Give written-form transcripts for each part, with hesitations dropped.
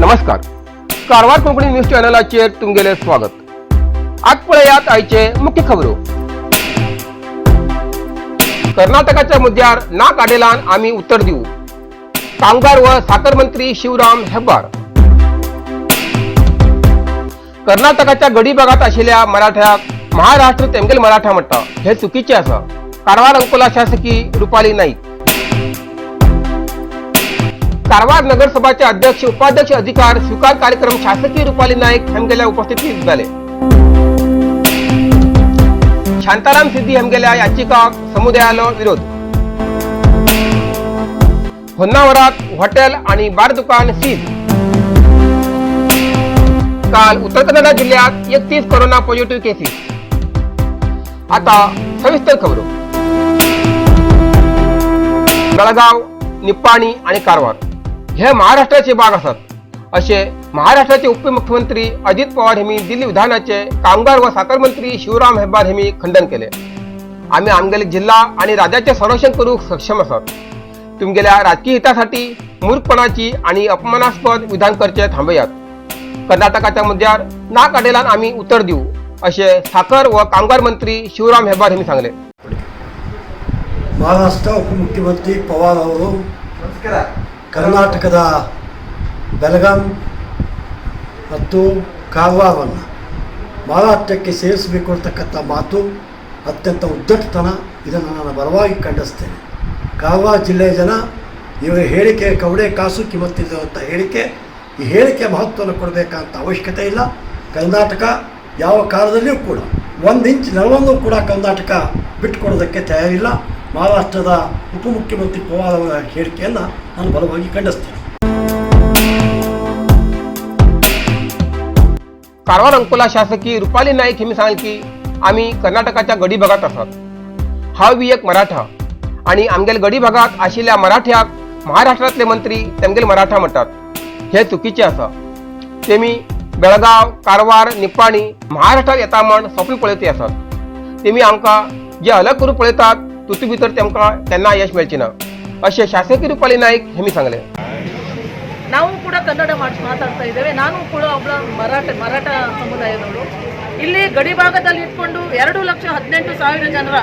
नमस्कार, कारवार कोंकणी न्यूज चॅनलाचेर तुमगेलें स्वागत. आज पळयात आयचे मुख्य खबरो. कर्नाटकाच्या मुद्द्यार ना काडेलान आमी उत्तर दिवू, कामगार व साखर मंत्री शिवराम हेब्बार. कर्नाटकाच्या गडी भागात आशिल्ल्या मराठ्याक महाराष्ट्र तेमगेल मराठा म्हणटा हे चुकीचे आसा, कारवार अंकोला शासकी रुपाली नाईक. कारवार नगरसभाचे अध्यक्ष उपाध्यक्ष अधिकार स्वीकार कार्यक्रम शासकीय रुपाली नाईक हेमगेल्या उपस्थितीत झाले. शांताराम सिद्धी हेमगेल्या याचिकाक समुदायालो विरोध. होन्नावरात हॉटेल आणि बार दुकान सीज. काल उत्तर कन्नडा जिल्ह्यात 31 कोरोना पॉझिटिव्ह केसेस. आता सविस्तर खबरो. बेळगाव, निप्पाणी आणि कारवार हे महाराष्ट्राचे भाग आसात असे महाराष्ट्राचे उपमुख्यमंत्री अजित पवार यांनी दिल्ली विधानाचे कामगार व साखर मंत्री शिवराम हेब्बार यांनी खंडन केले. आम्ही आमगेले जिल्हा आणि राज्याचे संरक्षण करूक सक्षम आसात. तुमगेल्या राजकीय हितासाठी मूर्खपणाची आणि अपमानास्पद विधान करचे थांबयात. कर्नाटकाच्या मुद्द्यार ना काडेलान आम्ही उत्तर दिवू असे साखर व कामगार मंत्री शिवराम हेब्बार यांनी सांगले. ಮಹಾರಾಷ್ಟ್ರ ಉಪಮುಖ್ಯಮಂತ್ರಿ ಪವಾರ್ ಅವರು ಕರ್ನಾಟಕದ ಬೆಳಗಾಂ ಮತ್ತು ಕಾರವಾರವನ್ನು ಮಹಾರಾಷ್ಟ್ರಕ್ಕೆ ಸೇರಿಸಬೇಕು ಅಂತಕ್ಕಂಥ ಮಾತು ಅತ್ಯಂತ ಉದ್ದಟತನ. ಇದನ್ನು ನಾನು ಬಲವಾಗಿ ಖಂಡಿಸ್ತೇನೆ. ಕಾರವಾರ ಜಿಲ್ಲೆಯ ಜನ ಇವರ ಹೇಳಿಕೆ ಕವಡೆ ಕಾಸು ಕಿಮ್ಮತ್ತಿಲ್ಲದಂಥ ಹೇಳಿಕೆ. ಈ ಹೇಳಿಕೆ ಮಹತ್ವವನ್ನು ಕೊಡಬೇಕಂತ ಅವಶ್ಯಕತೆ ಇಲ್ಲ. ಕರ್ನಾಟಕ ಯಾವ ಕಾಲದಲ್ಲಿಯೂ ಕೂಡ ಒಂದು ಇಂಚ್ ನೆಲವನ್ನು ಕೂಡ ಕರ್ನಾಟಕ ಬಿಟ್ಟುಕೊಡೋದಕ್ಕೆ ತಯಾರಿಲ್ಲ. ಮಹಾರಾಷ್ಟ್ರದ ಉಪಮುಖ್ಯಮಂತ್ರಿ ಪವಾರ್ ಅವರ ಹೇಳಿಕೆಯನ್ನು ನಾನು ಬಲವಾಗಿ ಖಂಡಿಸ್ತೇನೆ. कारवार अंकोला शासकी रुपाली नाईक यांनी सांगले की आम्ही कर्नाटकाच्या गडी भागात आसात. हांव बी एक मराठा आणि आमगेल गडी भागात आशिल्ल्या मराठ्याक महाराष्ट्रातले मंत्री तेमगेल मराठा म्हणटात हे चुकीचे आसा. तेमी बेळगाव, कारवार, निप्पाणी महाराष्ट्रात येता म्हण स्वप्न पळयती आसात. तेमी आमकां जे अलग करून पळयतात तितू भितर तेमकां तेन्ना यश मेळचें ना अशें शासकी रुपाली नाईक हेमी सांगलें. ನಾವು ಕೂಡ ಕನ್ನಡ ಮಾತಾಡ್ತಾ ಇದ್ದೇವೆ. ನಾನು ಕೂಡ ಒಬ್ಬ ಮರಾಠ ಮರಾಠ ಸಮುದಾಯದವಳು. ಇಲ್ಲಿ ಗಡಿ ಭಾಗದಲ್ಲಿ ಇಟ್ಕೊಂಡು 2,18,000 ಜನರ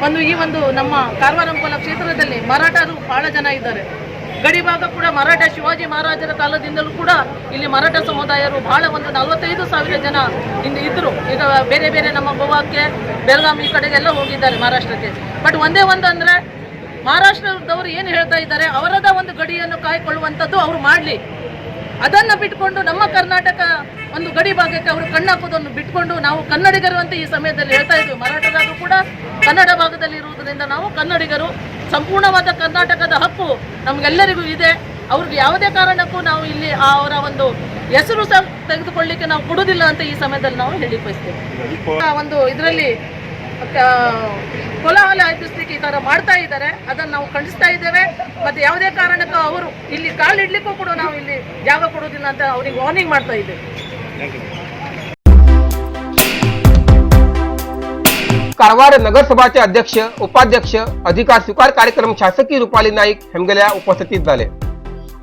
ಒಂದು ಈ ಒಂದು ನಮ್ಮ ಕಾರವಾರ ಅಂಕೋಲ ಕ್ಷೇತ್ರದಲ್ಲಿ ಮರಾಠರು ಬಹಳ ಜನ ಇದ್ದಾರೆ. ಗಡಿ ಭಾಗ ಕೂಡ ಮರಾಠ, ಶಿವಾಜಿ ಮಹಾರಾಜರ ಕಾಲದಿಂದಲೂ ಕೂಡ ಇಲ್ಲಿ ಮರಾಠ ಸಮುದಾಯರು ಬಹಳ ಒಂದು 45,000 ಜನ ಹಿಂದೆ ಇದ್ದರು. ಈಗ ಬೇರೆ ಬೇರೆ ನಮ್ಮ ಗೋವಾಕ್ಕೆ, ಬೆಳಗಾಂ ಈ ಕಡೆಗೆಲ್ಲ ಹೋಗಿದ್ದಾರೆ ಮಹಾರಾಷ್ಟ್ರಕ್ಕೆ. ಬಟ್ ಒಂದೇ ಒಂದು ಅಂದರೆ, ಮಹಾರಾಷ್ಟ್ರದವರು ಏನು ಹೇಳ್ತಾ ಇದ್ದಾರೆ, ಅವರದ ಒಂದು ಗಡಿಯನ್ನು ಕಾಯ್ಕೊಳ್ಳುವಂಥದ್ದು ಅವರು ಮಾಡಲಿ. ಅದನ್ನು ಬಿಟ್ಕೊಂಡು ನಮ್ಮ ಕರ್ನಾಟಕ ಒಂದು ಗಡಿ ಭಾಗಕ್ಕೆ ಅವರು ಕಣ್ಣಾಕೋದನ್ನು ಬಿಟ್ಕೊಂಡು, ನಾವು ಕನ್ನಡಿಗರು ಅಂತ ಈ ಸಮಯದಲ್ಲಿ ಹೇಳ್ತಾ ಇದ್ವಿ. ಮರಾಠರಾದರೂ ಕೂಡ ಕನ್ನಡ ಭಾಗದಲ್ಲಿ ಇರುವುದರಿಂದ ನಾವು ಕನ್ನಡಿಗರು. ಸಂಪೂರ್ಣವಾದ ಕರ್ನಾಟಕದ ಹಕ್ಕು ನಮಗೆಲ್ಲರಿಗೂ ಇದೆ. ಅವ್ರಿಗೆ ಯಾವುದೇ ಕಾರಣಕ್ಕೂ ನಾವು ಇಲ್ಲಿ ಅವರ ಒಂದು ಹೆಸರು ಸಹ ತೆಗೆದುಕೊಳ್ಳಿಕ್ಕೆ ನಾವು ಕೊಡುವುದಿಲ್ಲ ಅಂತ ಈ ಸಮಯದಲ್ಲಿ ನಾವು ಹೇಳಿ ಬಯಸ್ತೇವೆ. ಆ ಒಂದು ಇದರಲ್ಲಿ ಕೋಲಾಹಲ ಎಬ್ಬಿಸ್ಲಿಕ್ಕೆ ಈ ತರ ಮಾಡ್ತಾ ಇದ್ದಾರೆ. ಅದನ್ನು ನಾವು ಖಂಡಿಸ್ತಾ ಇದ್ದೇವೆ. ಮತ್ತೆ ಯಾವುದೇ ಕಾರಣಕ್ಕೂ ಅವರು ಇಲ್ಲಿ ಕಾಲಿಡ್ಲಿಕ್ಕೂ ಕೂಡ ನಾವು ಇಲ್ಲಿ ಜಾಗ ಕೊಡುವುದಿಲ್ಲ ಅಂತ ಅವರಿಗೆ ವಾರ್ನಿಂಗ್ ಮಾಡ್ತಾ ಇದ್ದೇವೆ. कारवार नगरसभाचे अध्यक्ष उपाध्यक्ष अधिकार स्वीकार कार्यक्रम शासकीय रुपाली नाईक हेमगेल्या उपस्थितीत झाले.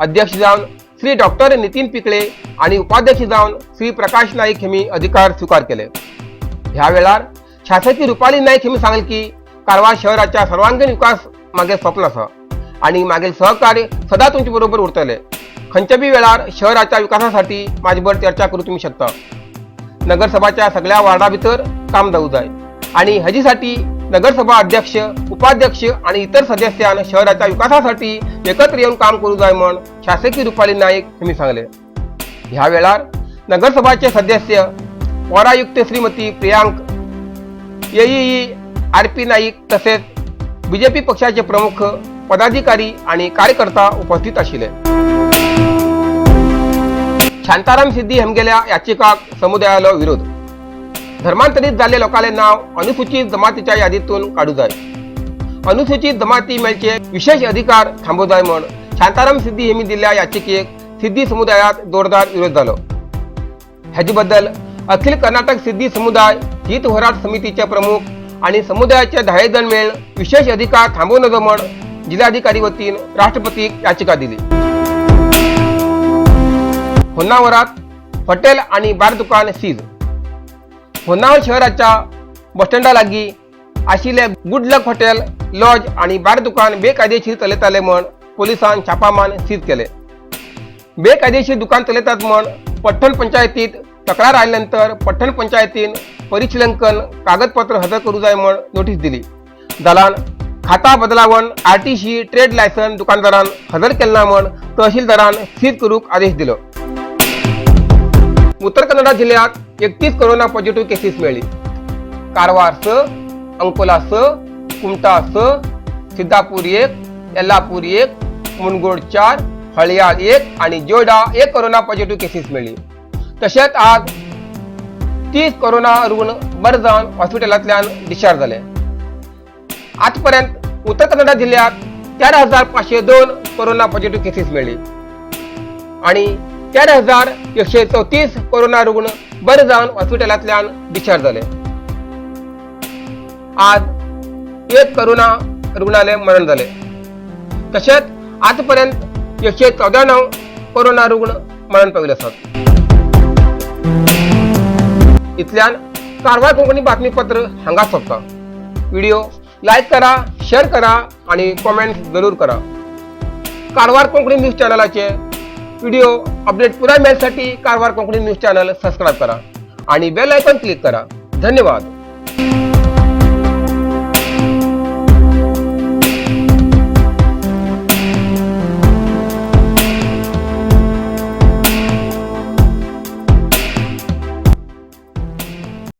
अध्यक्ष जावन श्री डॉक्टर नितीन पिकळे आणि उपाध्यक्ष जावन श्री प्रकाश नाईक हेमी अधिकार स्वीकार केले. ह्या वेळार शासकीय रुपाली नाईक हेमी सांगले की कारवार शहराच्या सर्वांगीण विकास मागे स्वप्न आसा आणि मागील सहकार्य सदा तुमचे बरोबर उरतले. खंयच्या बी वेळार शहराच्या विकासासाठी माझ्याबर चर्चा करू तुम्ही शकता. नगरसभाच्या सगळ्या वार्डा भितर काम जाऊ जाय आणि हाजीसाठी नगरसभा अध्यक्ष, उपाध्यक्ष आणि इतर सदस्यान शहराच्या विकासासाठी एकत्र येऊन काम करू जाय म्हण शासकीय रुपाली नाईक यांनी सांगले. ह्या वेळार नगरसभाचे सदस्य पौरायुक्त श्रीमती प्रियांक एई आर पी नाईक तसेच बीजेपी पक्षाचे प्रमुख पदाधिकारी आणि कार्यकर्ता उपस्थित आशिल्ले. शांताराम सिद्धी हेमगेल्या याचिकाक समुदायालो विरोध. धर्मांतरित जाल्ले लोकांले नाव अनुसूचित जमातीच्या यादीतून काढू जाय, अनुसूचित जमाती मेळचे विशेष अधिकार थांबो जाय म्हण शांताराम सिद्धी हेमी दिल्ल्या याचिकेक सिद्धी समुदायात जोरदार विरोध जालो. हाजे बद्दल अखिल कर्नाटक सिद्धी समुदाय हित होराट समितीचे प्रमुख आणि समुदायाचे 10 जण मेळून विशेष अधिकार थांबोवं नजो म्हण जिल्हाधिकारी वतीन राष्ट्रपतीक याचिका दिली. होन्नावरात हॉटेल आणि बार दुकान सीज. होन्नावर शहराच्या बसस्टँडा लागीं आशिल्ले गुड लक हॉटेल, लॉज आणि बार दुकान बेकायदेशीर चलयताले म्हण पोलिसान छापा मारून सीज केले. बेकायदेशीर दुकान चलयतात म्हण पठ्ठण पंचायतीत तक्रार आयल्यानंतर पठ्ठण पंचायतीन परिशिलंकन कागदपत्र हजर करू जाय म्हण नोटीस दिली. दलान खाता बदलावण आरटीसी ट्रेड लायसन दुकानदारान हजर केले ना म्हण तहसीलदारान सीज करूक आदेश दिलो. उत्तर कन्नडा जिल्ह्यात 31 कोरोना पॉझिटिव्ह केसीस मेळ्ळी. कारवार 6, अंकोला 6, कुमटा 6, सिद्धापूर 1, येल्लापूर 1, मुनगोड 4, हळयाळ 1 आणि जोयडा 1 कोरोना पॉझिटिव्ह केसीस मेळ्ळी. तशेंच आज 30 कोरोना रुग्ण बरे जावन हॉस्पिटलांतल्यान डिस्चार्ज जाले. आजपर्यंत उत्तर कन्नडा जिल्ह्यात 4502 कोरोना पॉझिटिव्ह केसीस मेळ्ळी आणि 4134 कोरोना रुग्ण बरे जावन हॉस्पिटलांतल्यान डिस्चार्ज जाले. आज एक कोरोना रुग्णाले मरण जाले. तशेंच आजपर्यंत 194 कोरोना रुग्ण मरण पाविल्ले आसात. इतल्यान कारवार कोंकणी बातमीपत्र हांगा सोंपता. व्हिडिओ लायक करा, शेअर करा आणि कॉमेंट जरूर करा. कारवार कोंकणी न्यूज चॅनलाचे व्हिडिओ अपडेट पुराय मेळसाठी Karwar Konkani news channel subscribe करा आणि बेल आयकॉन क्लिक करा. धन्यवाद.